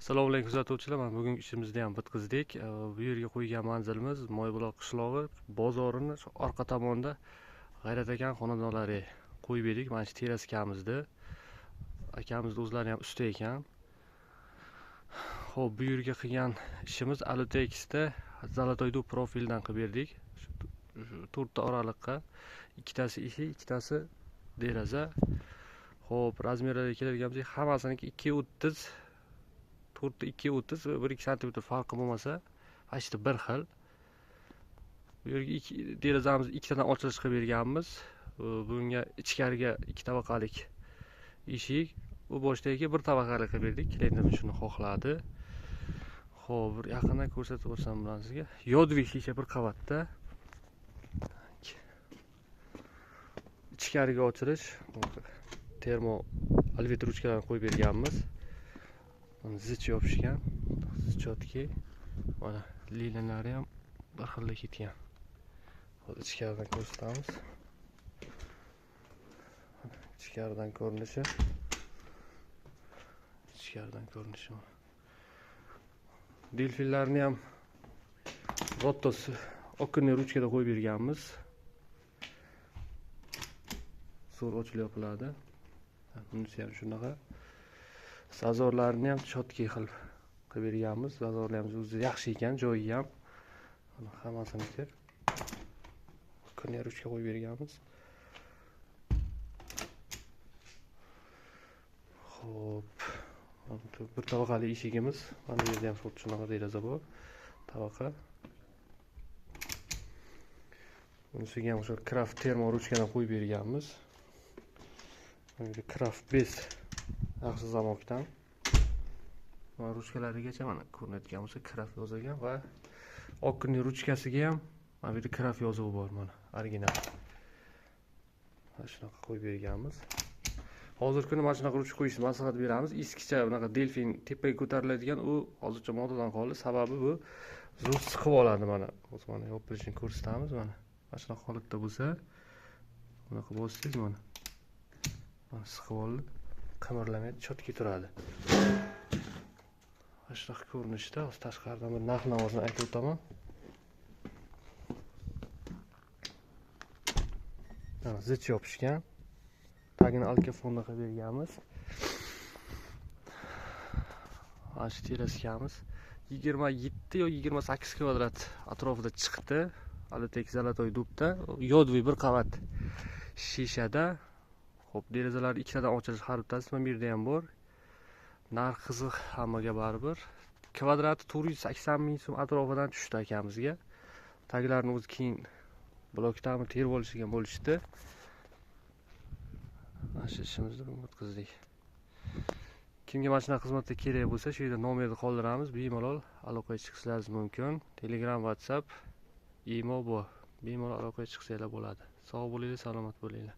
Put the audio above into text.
Assalomu alaykum kuzatuvchilar. Mana bugungi ishimizni ham bitkazdik. Bu yerga qo'ygan manzilimiz Moybuloq qishlog'i bozorini orqa tomonda G'ayrat aka xonadonlari qo'yib edik. Mana shu teraskamizda. Akamizni o'zlari ham usta ekan. Xo'p, bu yerga qilgan ishimiz Alutexda Zolotoy dub profildan qilib berdik. Shu to'rtta oraliqqa ikkitasi eshik, ikkitasi deraza. Xo'p, razmerlarga keladigan bo'lsak, hammasiniki 2.30, to'rtta 2.30 va 1-2 santimetr farqi bo'lmasa, почти bir xil. Bu yerga ikki derazamiz ikkitadan ochilish qilib berganmiz. Bunga ichkariga ikki tabaqalik eshik, bu boshdagi bir tabaqalik qilib berdik. Klientimiz shuni xohladi. Xo'p, bir yaqindan ko'rsatib o'tsam bilan sizga. Yodviy shisha bir qavatda. Ichkariga ochilish termo alvet ruchkalarni qo'yib berganmiz. Mana zich yopishgan, zichotki. Mana liniyalari ham bir xilda ketgan. Hozir ichkaridan ko'rsatamiz. Ichkaridan ko'rinishi. Ichkaridan ko'rinishi mana. Delfinlarni ham Rotos okinli ruchkada qo'yib berganmiz. Zo'r ochilib yopiladi. Bunisi ham shunaqa. Zazorlarni ham chotki qilib berganmiz. Zazorlar ham o'zi yaxshi ekan, joyi ham. Mana hammasiniki okinli ruchka qo'yib berganmiz. Xo'p, bir tabaqali eshigimiz. Mana bu yerda ham xuddi shunaqa deraza bor. Tabaqa. Bunisiga ham o'sha Kraft termo ruchkadan qo'yib berganmiz. Mana bu Kraft Best yaxshi zamokdan. Mana ruchkalarigacha mana ko'rinayotgan bo'lsa Kraft yozilgan va oqinli ruchkasiga ham mana bu yerda Kraft yozuvi bor, mana original. Mana shunaqa qo'yib berganmiz. Hozirgi kunda mana shunaqa ruchka qo'yishni maslahat beramiz. Eskicha bunaqa delfin tepaga ko'tariladigan, u hozircha modadan qoldi. Sababi bu zo'r siqib oladi mana. Hozir mana yopilishini ko'rsatamiz mana. Mana shunaqa holatda bo'lsa, bunaqa bossangiz mana. Mana siqib oldi, qimirlamaydi, chotki turadi. Mana shunaqa ko'rinishda. Hozir tashqaridan bir narx navosini aytib o'taman. Mana zich yopishgan. Tagini alkafonda qilib berganmiz. Mana shu teraskamiz 27 yo 28 kvadrat atrofida chiqdi. Alutex Zolotoy dubda, yodviy bir qavat shishada. Xo'p, derazalar ikkitadan ochilish har bittasi, mana bu yerda ham bor. Narx qiziq hammaga baribir. Kvadrati 480 ming so'm atrofidan tushdi akamizga. Taglarini o'zi keyin blokdami terib olishgan bo'lishdi. Mana shu ishimizni o'tkazdik. Kimga mana shunaqa xizmatlar kerak bo'lsa, shu yerda nomerni qoldiramiz, bemalol aloqaga chiqishlaringiz mumkin. Telegram, WhatsApp, imo bor. Bemalol aloqaga chiqsanglar bo'ladi. Sog' bo'linglar, salomat bo'linglar.